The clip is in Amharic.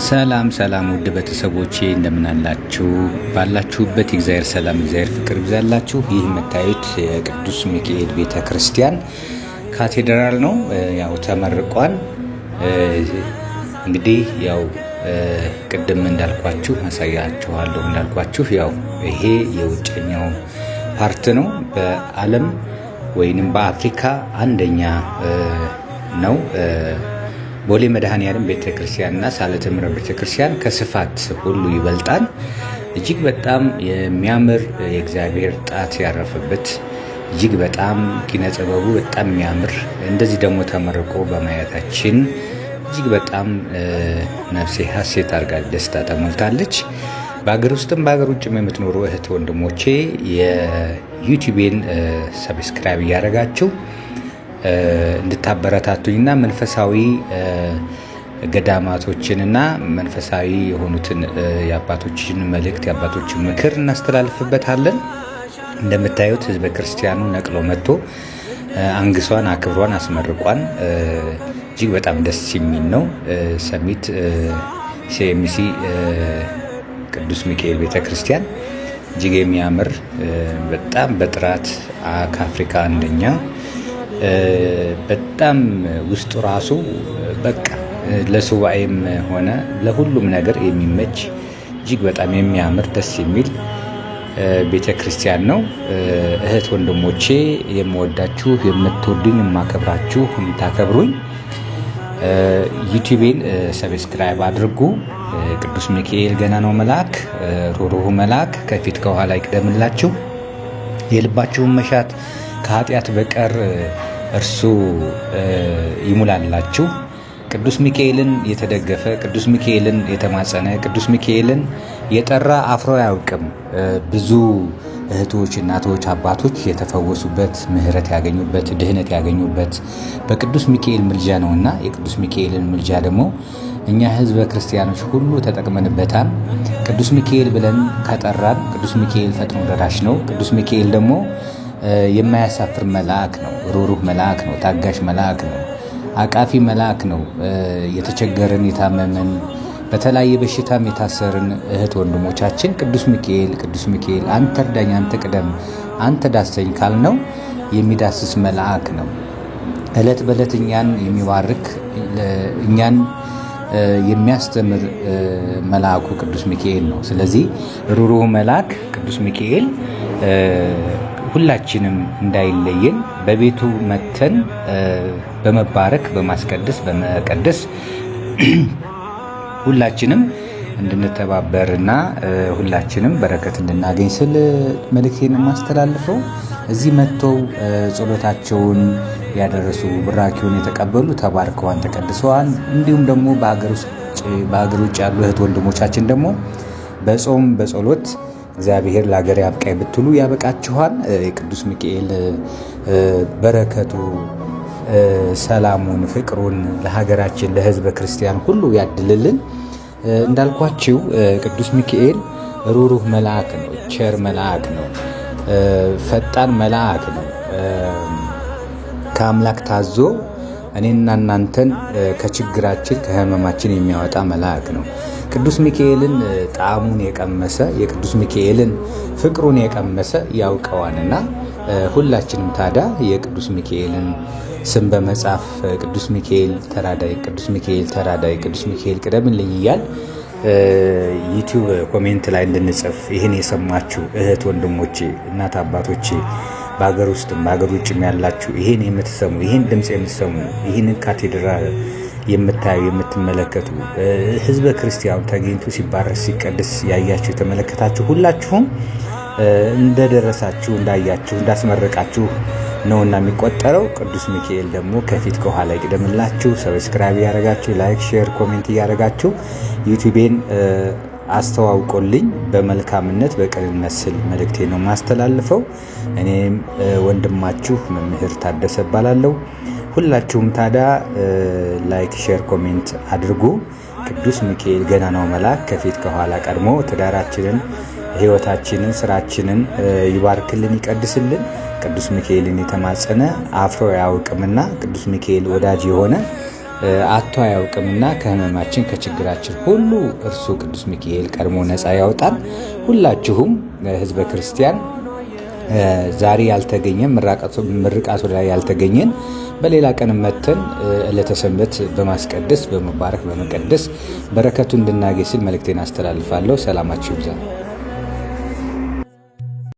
ሰላም ሰላም ውድ ቤተሰቦቼ እንደምን አላችሁ? ባላችሁበት የእግዚአብሔር ሰላም እግዚአብሔር ፍቅር ይብዛላችሁ። ይህ የምታዩት የቅዱስ ሚካኤል ቤተ ክርስቲያን ካቴድራል ነው። ያው ተመርቋል። እንግዲህ ያው ቅድም እንዳልኳችሁ አሳያችኋለሁ እንዳልኳችሁ ያው ይሄ የውጨኛው part ነው። በዓለም ወይንም በአፍሪካ አንደኛ ነው። ቦሌ መድኃኔዓለም ቤተክርስቲያን እና ሳህለተ ምሕረት ቤተክርስቲያን ከስፋት ሁሉ ይበልጣል። እጅግ በጣም የሚያምር የእግዚአብሔር ጣት ያረፈበት፣ እጅግ በጣም ኪነ ጥበቡ በጣም የሚያምር፣ እንደዚህ ደግሞ ተመርቆ በማየታችን እጅግ በጣም ነፍሴ ሀሴት አድርጋ ደስታ ተሞልታለች። በሀገር ውስጥም በሀገር ውጭም የምትኖሩ እህት ወንድሞቼ የዩቲዩቤን subscribe እያደረጋችሁ እንድታበረታቱኝና መንፈሳዊ ገዳማቶችንና መንፈሳዊ የሆኑትን የአባቶችን መልእክት፣ የአባቶችን ምክር እናስተላልፍበታለን። እንደምታዩት ህዝበ ክርስቲያኑ ነቅሎ መጥቶ አንግሷን፣ አክብሯን፣ አስመርቋን። እጅግ በጣም ደስ የሚል ነው። ሰሚት ሲኤምሲ ቅዱስ ሚካኤል ቤተክርስቲያን እጅግ የሚያምር፣ በጣም በጥራት ከአፍሪካ አንደኛ፣ በጣም ውስጡ ራሱ በቃ ለሱባኤም ሆነ ለሁሉም ነገር የሚመች፣ እጅግ በጣም የሚያምር፣ ደስ የሚል ቤተ ክርስቲያን ነው። እህት ወንድሞቼ፣ የምወዳችሁ፣ የምትወዱኝ፣ የማከብራችሁ፣ የምታከብሩኝ፣ ዩቲዩቤን subscribe አድርጉ። ቅዱስ ሚካኤል ገናናው መልአክ፣ ሩሩሁ መልአክ ከፊት ከኋላ ይቅደምላችሁ። የልባችሁን መሻት ከኃጢአት በቀር እርሱ ይሙላላችሁ። ቅዱስ ሚካኤልን የተደገፈ፣ ቅዱስ ሚካኤልን የተማጸነ፣ ቅዱስ ሚካኤልን የጠራ አፍሮ አያውቅም። ብዙ እህቶች፣ እናቶች፣ አባቶች የተፈወሱበት፣ ምሕረት ያገኙበት፣ ድህነት ያገኙበት በቅዱስ ሚካኤል ምልጃ ነውና የቅዱስ ሚካኤልን ምልጃ ደግሞ እኛ ሕዝበ ክርስቲያኖች ሁሉ ተጠቅመንበታል። ቅዱስ ሚካኤል ብለን ከጠራን ቅዱስ ሚካኤል ፈጥኖ ደራሽ ነው። ቅዱስ ሚካኤል ደግሞ የማያሳፍር መልአክ ነው። ሩሩህ መልአክ ነው። ታጋሽ መልአክ ነው። አቃፊ መልአክ ነው። የተቸገርን፣ የታመምን፣ በተለያየ በሽታም የታሰርን እህት ወንድሞቻችን ቅዱስ ሚካኤል፣ ቅዱስ ሚካኤል አንተ እርዳኝ፣ አንተ ቅደም፣ አንተ ዳሰኝ ካልነው የሚዳስስ መልአክ ነው። ዕለት በዕለት እኛን የሚባርክ፣ እኛን የሚያስተምር መልአኩ ቅዱስ ሚካኤል ነው። ስለዚህ ሩሩህ መልአክ ቅዱስ ሚካኤል ሁላችንም እንዳይለየን በቤቱ መተን በመባረክ፣ በማስቀደስ፣ በመቀደስ ሁላችንም እንድንተባበርና ሁላችንም በረከት እንድናገኝ ስል መልእክቴን የማስተላልፈው፣ እዚህ መጥተው ጸሎታቸውን ያደረሱ፣ ቡራኬውን የተቀበሉ ተባርከዋን፣ ተቀድሰዋል። እንዲሁም ደግሞ በሀገር ውጭ ያሉ እህት ወንድሞቻችን ደግሞ በጾም በጸሎት እግዚአብሔር ለሀገር ያብቃኝ ብትሉ ያበቃችኋል። የቅዱስ ሚካኤል በረከቱ፣ ሰላሙን፣ ፍቅሩን ለሀገራችን ለሕዝበ ክርስቲያን ሁሉ ያድልልን። እንዳልኳችሁ ቅዱስ ሚካኤል ሩሩህ መልአክ ነው። ቸር መልአክ ነው። ፈጣን መልአክ ነው። ከአምላክ ታዞ እኔና እናንተን ከችግራችን ከህመማችን የሚያወጣ መልአክ ነው። ቅዱስ ሚካኤልን ጣዕሙን የቀመሰ፣ የቅዱስ ሚካኤልን ፍቅሩን የቀመሰ ያውቀዋልና ሁላችንም ታዲያ የቅዱስ ሚካኤልን ስም በመጻፍ ቅዱስ ሚካኤል ተራዳይ፣ ቅዱስ ሚካኤል ተራዳይ፣ ቅዱስ ሚካኤል ቅደምልኝ እያል ዩቲዩብ comment ላይ እንድንጽፍ፣ ይህን የሰማችሁ እህት ወንድሞቼ፣ እናት አባቶቼ፣ በሀገር ውስጥም በሀገር ውጭም ያላችሁ ይህን የምትሰሙ፣ ይህን ድምፅ የምትሰሙ፣ ይህንን ካቴድራል የምታዩ፣ የምትመለከቱ፣ ህዝበ ክርስቲያኑ ተገኝቶ ሲባረክ ሲቀድስ ያያችሁ፣ የተመለከታችሁ ሁላችሁም እንደደረሳችሁ፣ እንዳያችሁ፣ እንዳስመረቃችሁ ነውና የሚቆጠረው። ቅዱስ ሚካኤል ደግሞ ከፊት ከኋላ ይቅደምላችሁ። subscribe እያደረጋችሁ፣ like፣ share፣ comment እያደረጋችሁ ዩቲዩቤን አስተዋውቆልኝ በመልካምነት በቅንነት ስል መልእክቴ ነው የማስተላልፈው። እኔም ወንድማችሁ መምህር ታደሰ እባላለሁ። ሁላችሁም ታዲያ like፣ share፣ comment አድርጉ። ቅዱስ ሚካኤል ገናናው መልአክ ከፊት ከኋላ ቀድሞ ትዳራችንን፣ ሕይወታችንን፣ ስራችንን ይባርክልን፣ ይቀድስልን። ቅዱስ ሚካኤልን የተማጸነ አፍሮ አያውቅምና ቅዱስ ሚካኤል ወዳጅ የሆነ አጥቶ አያውቅምና ከህመማችን ከችግራችን ሁሉ እርሱ ቅዱስ ሚካኤል ቀድሞ ነፃ ያወጣል። ሁላችሁም ህዝበ ክርስቲያን ዛሬ ያልተገኘን ምርቃቱ ላይ ያልተገኘን በሌላ ቀን መተን ዕለተ ሰንበት በማስቀደስ በመባረክ በመቀደስ በረከቱ እንድናገኝ ስል መልእክቴን አስተላልፋለሁ። ሰላማችሁ ይብዛ።